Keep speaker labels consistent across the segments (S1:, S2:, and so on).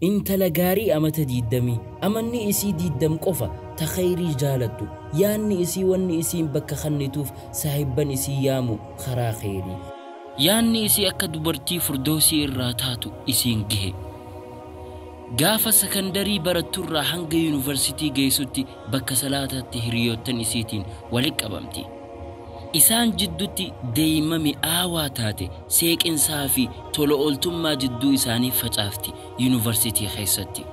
S1: Intala gaarii amata diiddamii, amanni isii diiddam qofa, ta khayrii jaalattu, yaanni isii wanni isiin bakka khannituuf saahibban isii yaamu karaa kheyrii. Yaanni isii akka dubartii furdoosii irraa taatu isiin gahe. Gaafa sakandarii baratturraa hanga yuunivarsitii geessutti bakka salaataatti hiriyoottan isiitiin walitti qabamti. Isaan jiddutti deeyma mi'aawaa taate seeqinsaa fi tola ooltummaa jidduu isaanii facaafti yuunivarsitii keessatti.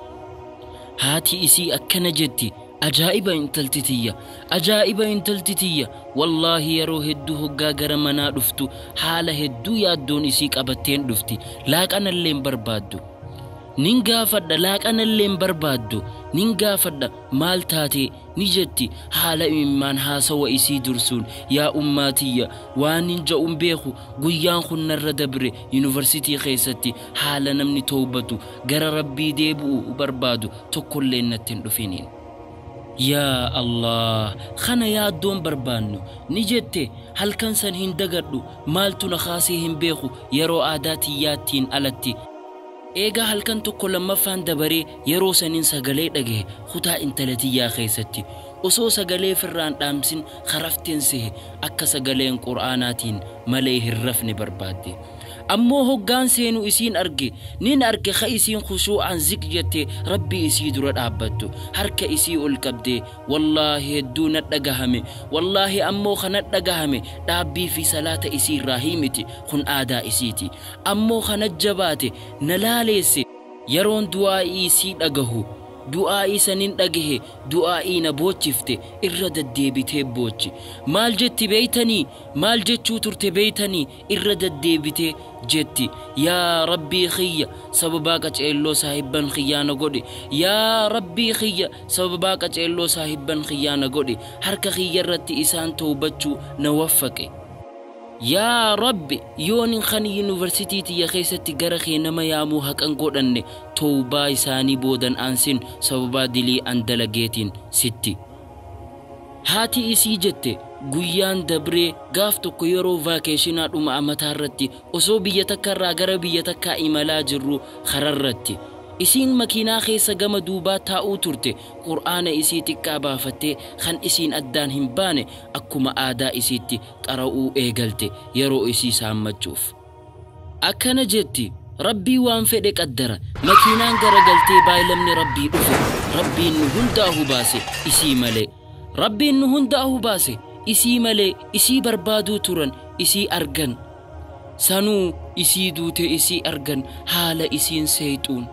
S1: Haati isii akkana jetti, Ajaa'iba intalti tiyya! Ajaa'iba intalti tiyya! Wallaahi yeroo hedduu hoggaa gara manaa dhuftu haala hedduu yaaddoon isii qabatteen dhufti. Laaqanallee hin barbaaddu. Nin gaafadha laaqanallee hin barbaaddu. Nin gaafadha maal taatee? Ni jetti haala imimmaan haasawa isii dursuun yaa ummaa tiyya waanin ja'u hin beeku guyyaan kun narra dabre yuunivarsitii keessatti haala namni towbatu gara Rabbii deebi'u barbaadu tokkolleen natti hin dhufiniin. Yaa Allaah kana yaaddoon barbaannu ni jette halkan san hin dagadhu maaltu na kaasee hin beeku yeroo aadaa tiyyaattiin alatti Eega halkan tokko lammaffaan dabaree yeroo sanin sagalee dhagahe kutaa intala tiyyaa keessatti. Osoo sagalee firraan dhaamsin ka raften sehe akka sagaleen qur'aanaatiin malee hin rafne barbaadde. Ammoo hoggaan seenu isiin arge. Nin arke ka isiin khushuu'aan ziq jette Rabbii isii dura dhaabbattu. Harka isii ol qabdee. Wallaahi hedduu nadhagahame. Wallaahi ammoo ka nadhagahame dhaabbii fi salaata isii irraahii miti kun aadaa isiiti. Ammoo ka najjabaate, na laaleesse, yeroon du'aa'ii isii dhagahu, du'aa'ii sanin dhagahe, du'aa'ii na boochifte, irra daddeebitee boochi. Maal jetti beeytanii? Maal jechuu turte beeytanii? Irra daddeebitee jetti, Yaa Rabbii kiyya, sababaa qaceelloo saahibban kiyyaa na godhi. Yaa Rabbii kiyya, sababaa qaceelloo saahibban kiyyaa na godhi. Harka kiyya irratti isaan towbachuu na waffaqi. Yaa Rabbi yoonin kan university tiyya keessatti gara kee nama yaamuu haqan godhanne towbaa isaanii boodan aansin sababaa dilii an dalageetiin sitti. Haati isii jette guyyaan dabree gaaf tokko yeroo vaakeeshinaa dhuma amataa irratti osoo biyya takka irraa gara biyya takkaa imalaa jirruu kararratti Isiin makiinaa keessa gama duubaa taa'uu turte, Qur'aana isii xiqqaa baafattee kan isiin addaan hin baane akkuma aadaa isiitti qara'uu eegalte yeroo isii saammachuuf. Akkana jetti, Rabbii waan fedhe qaddara, makiinaan garagaltee baaylamni Rabbii dhufe, Rabbiin nu hundaahu baase isii malee. Rabbiin nu hundaahu baase isii malee, isii barbaaduu turan, isii argan. Sanuu isii duute isii argan haala isiin seeyxuun.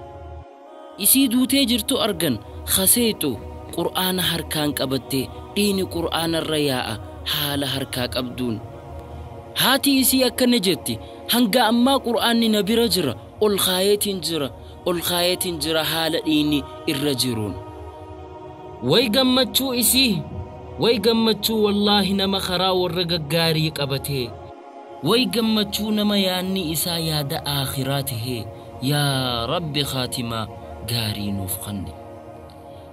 S1: Isii duutee jirtu argan ka seeyxu qur'aana harkaan qabattee dhiiyni qur'aanarra yaa'a haala harkaa qabduun. Haati isii akkana jetti hanga ammaa qur'aanni na bira jira ol kaayeetiin jira ol kaayeetiin jira haala dhiiyni irra jiruun. Way gammachuu isii way gammachuu wallaahi nama karaa warra gaggaarii qabatee. Way gammachuu nama yaanni isaa yaada aakhiraa tahee yaa rabbi khaatimaa gaarii nuuf khanni.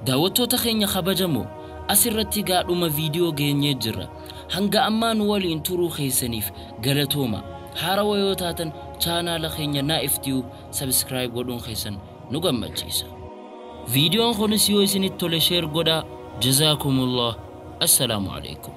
S1: Daawwattoota keenya kabajamoo asirratti gaa dhuma viidiyoo geenyee jirra. Hanga ammaa nu waliin turuu keessaniif galatooma. Haarawa yoo taatan chaanaala keenya Naif Tube subscribe godhuun keessan nu gammachiisa. Viidiyoon kunis yoo isinitti tole share godhaa. Jazaakumullah. Assalaamu alaikum.